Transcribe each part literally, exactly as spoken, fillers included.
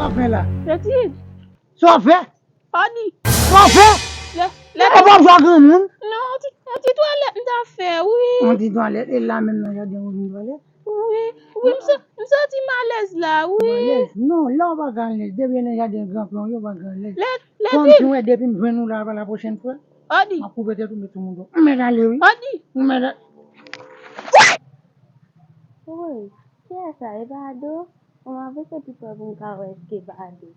Sa w fè la? Petit. Sa w fè? Odi. Sa w fè? Lè, lè... Ou p ap jwe granmoun? Non, yon ti, yon ti twalèt m ta fè, wi. Yon ti twalèt, e la menm nan jaden ou vin twalèt? Wi, wi, m sa-, m santi m alèz la, wi. Ou alèz? Non, la ou pa ka alèz. Depi nan jaden gran frè w, ou pa ka alèz. Lè, lè... Kòm si w wè depi m jwenn ou la, pa la pwochèn fwa, Odi. M ap koupe tèt ou, met sou moto. M mèt ale, wi. Odi. M mèt ale. Woy, kiyès sa? E pa Ado? Bon, m ap avanse pi pre pou m ka wè èske e pa Ado.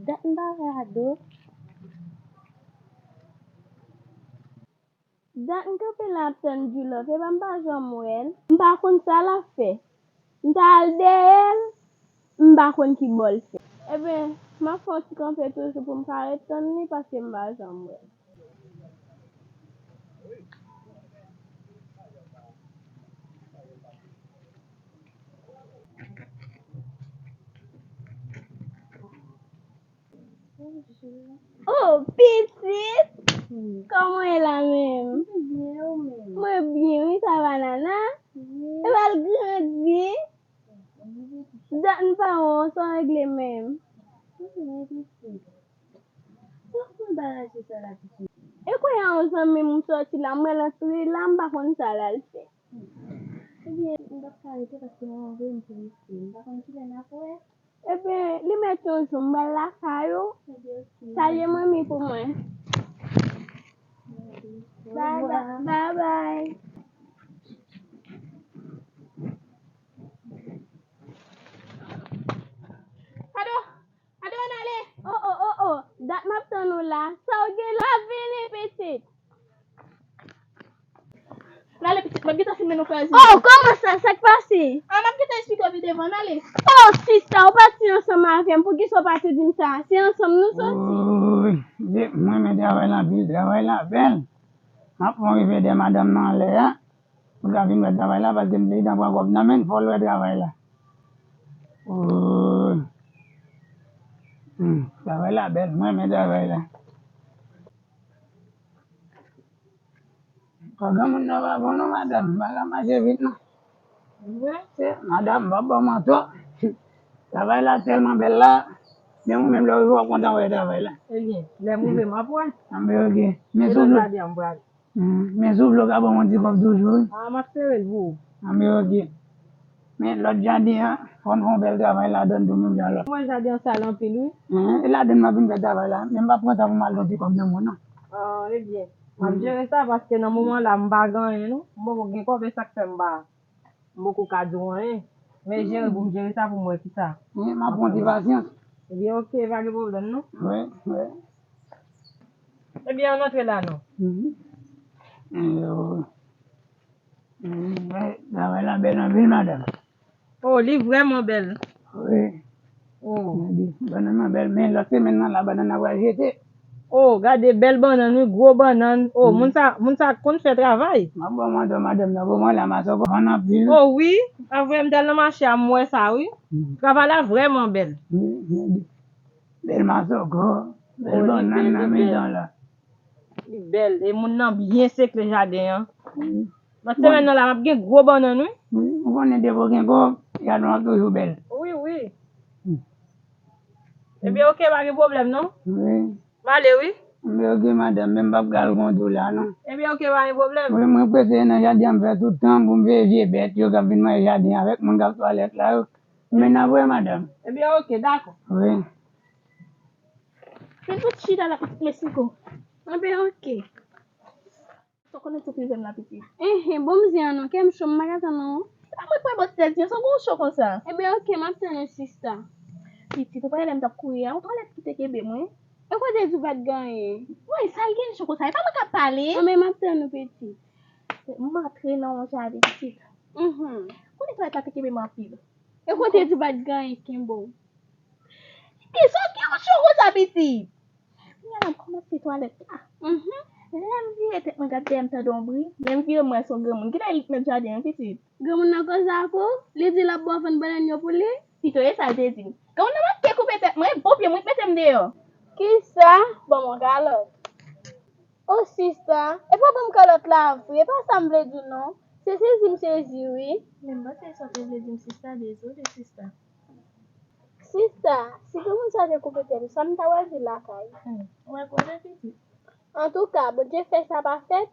Dat m pa wè Ado. Dat m kanpe la ap tann Julof, e pa m pa janm wè l. M pa konn sa l ap fè. M ta al dèyè l, m pa konn ki bò l fè. Eben, m ap fè yon ti kanpe toujou pou m ka ret tann li, paske m pa janm wè l. Oh, pitit! Kòman w ye la menm? Mwen byen, ou menm? Mwen byen, wi, sa va, Nana? Wi. Epa l grandi? Dat m pa wè w, sa w regle menm? Mwen byen, pitit. Sa w konn bagay se sa la, pitit? E kounye a yon zanmi m sòti la, m wè l antre la, m pa konn sa l al fè. Ebyen, m p ap ka rete paske manman voye m pou l isi. M pa konn kilè n ap wè. Ebyen, li mèt yon jou, m pral lakay ou. Ebyen, oke. Salye manmi pou mwen. Bye bye. Bye bye. Ado, Ado, ann ale. Oh, oh, oh, oh. Dat m ap tann ou la. Sa w gen la? M ap vini, pitit. N ale pitit, m ap gentan fin mennen w kraze. Oh, kòman sa? Sa k pase? Ah, m ap gentan esplike w pi devan, n ale. Oh, sista, ou pati ansanm avè m, poukisa w pa tou di m sa? Se ansanm nou soti. Woy, mwen renmen travay la anpil, travay la bèl. M ap fè yon revè dèyè madanm nan anlè a. Pou l ka vin wè travay la, paske m te gentan pran kòb nan men l, fò l wè travay la. Woy. Hmm, travay la bèl, mwen renmen travay la. Kò granmoun nan pa bon non, madanm. Bagay la mache vit non. Vre? Se, madanm, m p ap ba w manti. Travay la tèlman bèl la, menm ou menm lè w rive w ap kontan wè travay la. Ebyen, lè m rive m ap wè. Anben oke. Men sou vle. Hmm, men sou vle w ka ban m yon ti kòb toujou wi. Ah, m ap sere l pou ou. Anben oke. Men lòt jaden an, fò n fè yon bèl travay ladan l tou menm jan lòt. Mwen jaden an sal anpil wi. Hen, e ladan l m ap vin fè travay la. Men m p ap pran tan pou m al nan ti kòb nan mwen non. Ah, ebyen. M ap jere sa paske nan moman la m pa gen anyen non. M poko gen kòb e sa k fè m pa, m poko ka di w anyen. Men jere pou m jere sa pou m wè kisa. Hen, m ap pran ti pasyans. Ebyen oke, pa gen pwoblèm non. Wi, wi. Ebyen ann antre la non. Mhm. Yo. Travay la bèl anpil, madanm. Oh, li vrèman bèl. Wi. Oh. Gade, bannann nan bèl, men lòt semèn nan la, bannann nan pral jete. Oh, gade bèl bannann wi, gwo bannann. Oh, moun sa, moun sa konn fè travay. M ap ba w manti, madanm nan, bon, mwen la, mason vann anpil. Oh wi, a vrè m t al nan mache a, m wè sa wi. Travay la vrèman bèl. Wi, gade. Bèl masoko, bèl bannann nan mitan la. Li bèl, e moun nan byen sekle jaden an. Wi. Nan semèn nan la, m ap gen gwo bannann wi. Wi, ou konnen depi w gen kòb, jaden w ap toujou bèl. Wi, wi. Ebyen oke, pa gen pwoblèm non. Wi. M ale wi. Ebyen oke madanm, men m p ap pral konn tou la non. Ebyen oke, pa gen pwoblèm. Wi, mwen prese nan jaden an, m fè tout tan pou m veye vye bèt yo k ap vin manje jaden avèk moun k ap twalèt la yo. Men n ap wè madanm. Ebyen oke, dakò. Wi. Pitit chita la, pitit Meksiko. Anben oke. Sa w konnen sou prizè m la pitit. Enhen, bon m zen an non, kè m cho, m pa ka tann ou. Se pa mwen k pral ba w ti tèt zen an, sa w gen w cho konsa? Ebyen oke, m ap tann ou sista. Pitit, ou pa wè lè m t ap kouri a, yon twalèt ki te kenbe mwen. E kote di w pa t gen anyen? Woy, sa l gen cho konsa? E pa mwen k ap pale? Anben m ap tann ou pitit. M antre nan yon jaden pitit. Mhm. Konnen twalèt la te kenbe m anpil. E kote di w pa t gen anyen k kenbe w? Kisa w gen yon cho konsa pitit? Kounye a la m kòmanse twalèt la. Mhm. Lè m vire tèt mwen gad dèyè m tande yon bri. Lè m vire m wè se yon granmoun. Kilè li t nan jaden an pitit? Granmoun nan koze ak ou? Li di l ap ba w vann bannann yo pou li? Pito e sa l te di m. Granmoun nan manke koupe tèt mwen, e bon pye mwen ki mete m deyò. Kisa? Ban m yon kalòt. O sista, e pa ban m kalòt la vre, e pa sa m vle di w non. Se sezi m sezi wi. Men m panse sa w te vle di m sista, dezole sista. Sista, si granmoun sa te koupe tèt ou, sa m ta pral di lakay? Hmm, ou wè koze pitit. Antouka, Bondye fè sa pa fèt,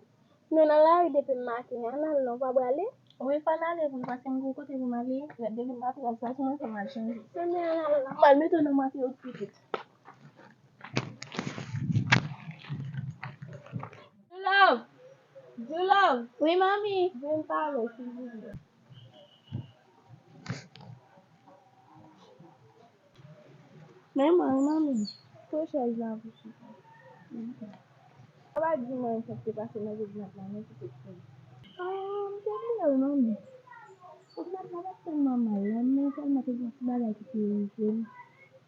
nou nan lari depi maten, ann al non, pa prale? Wi, fò n ale vre, paske m gen kote pou m ale, depi m pa prale sa, si mwen fè m al chanje. Ann al non. M al mete w nan maten yo pitit. Julove! Julove! Wi, manmi. Vin pale, silvouplè. Men mwen, manmi. Pran chèz la pou chita. Sa pa di mwen sa k te pase nan jodi maten la, non, pitit fi. Ah, m te bliye l, manmi. Jodi maten la pa t tèlman mal, non, men sèlman te gen yon ti bagay ki te rive m.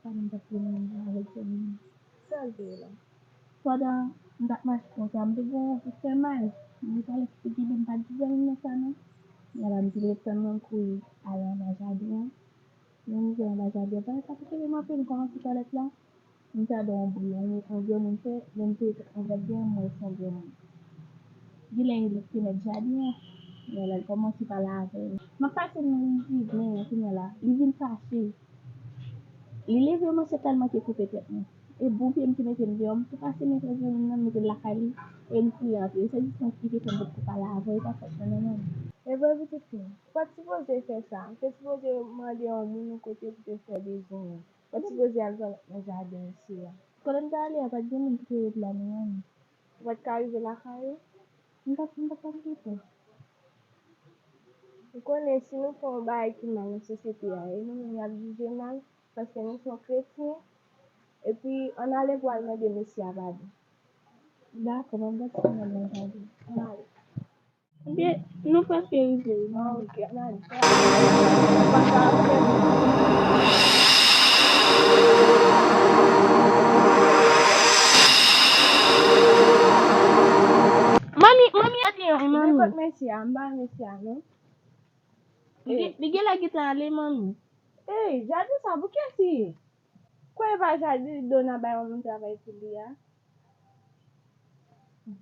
Sa m t ap fè menm jan avèk sè m nan. Sa l te ye la? Pandan m t ap mache konsa, m te gen yon ti fè mal. Men talè ki te gen m pa t di zanmi m nan sa non. Epi m te desann mwen kouri ale anba jaden an. Lè m rive anba jaden an, bagay sa te kenbe m anpil, m kòmanse tòlèt la. M tande yon bri, yon, yon granmoun fè, lè m te anvè dèyè m, m wè se yon granmoun. Genlè li te mèt jaden an. Men lè l kòmanse pale avè m. M ap pase nan riviè an kounye a la. Li vin fache. Li leve m, se tèlman ke koupe tèt mwen. E bon pye m ki mete m deyò, m tou pase men tèt granmoun nan, m mete l lakay li, e m kouri antre. Se jis mwen ki te fè m potko pale avè l, e pa fòt mwen non, manmi. E vre pitit fi m, ou pa t sipoze fè sa. Ou te sipoze mande yon moun yon kote pou te fè bezwen ou. Ou pa t sipoze al tòlèt nan jaden isi a. Kote m t ale a, pa t gen moun ki te ret la non, manmi. Ou pa t ka rive lakay ou? M pa t, m pa t ka kite. Ou konnen, si nou fè yon bagay ki mal nan sosyete a, e nou menm y ap jije mal, paske nou se yon kretyen. Epi, ann ale pou al mande mesye a padon. Dakò, m ap gade si m jwenn mwen padon. Ann ale. Ebyen, nou prèske rive wi, manmi. Ok, ann ale. Manmi, manmi, ate yon, manmi. Nenpòt mesye a, m pa mesye a, non. Li gen, li genlè gentan ale, manmi. Ey, jaden sa, pou kiyès li ye? Kwè e pa jaden Dona bay yon moun travay pou li a?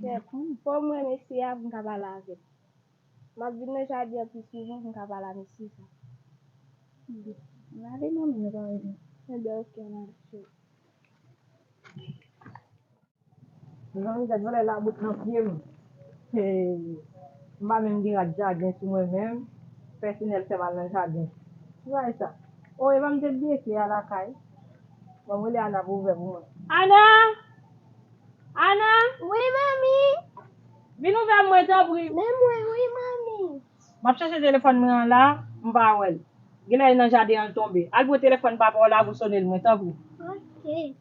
Kèt, fò m wè mesye a pou m ka pale avè l. M ap vin nan jaden an pi souvan pou m ka pale a mesye sa. Gade manmi, nou pa wè li. Ebyen, ok, ann ale, cheri. Zanmi, gad valè labout nan pye m. Hey, m pa menm gen rad jaden sou mwen menm. Pèsonèl fè m al nan jaden. Ki bagay sa? O, epa m te bliye kle a lakay. Bon, m rele Ana pou ouvè pou mwen. Ana! Ana! Wi, manmi! Vin ouvè mwen, tanpri. Men mwen, wi, manmi. M ap chèche telefòn mwen an la, m pa wè l. Genlè nan jaden an l tonbe. Al pran telefòn papa w la pou w sone l mwen, tanpri. Ok.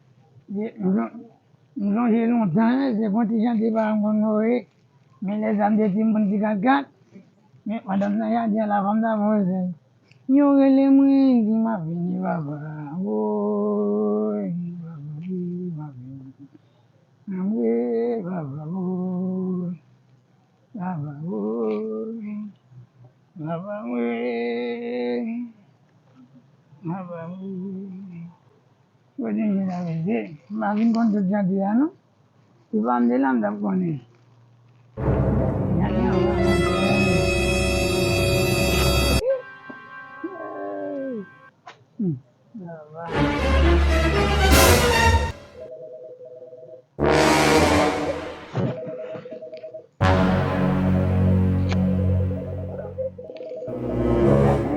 M sonje lontan, se konn ti jan de pa m konn voye. Men lè sa m te timoun ti katkat. Men pandan m nan jaden an la, fò m ta voye sèl. Yo rele mwen, di m ap vini, papa. Woy, papa, wi, m ap vini. M ap vini, papa, woy. Papa, woy. Papa, woy. Papa, woy. Kote m ye la, mesye? M pa vin konn tout jan de a, non. Si pa m te la, m t ap konnen. Hmm.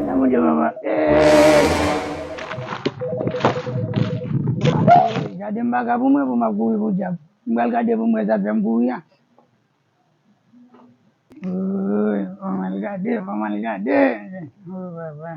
Nan Bondye, papa. Hey! Gade m pa ka pou mwen, pou m ap kouri pou dyab. M pral gade pou m wè sa fè m kouri a. Woy, fò m al gade, fò m al gade. O papa.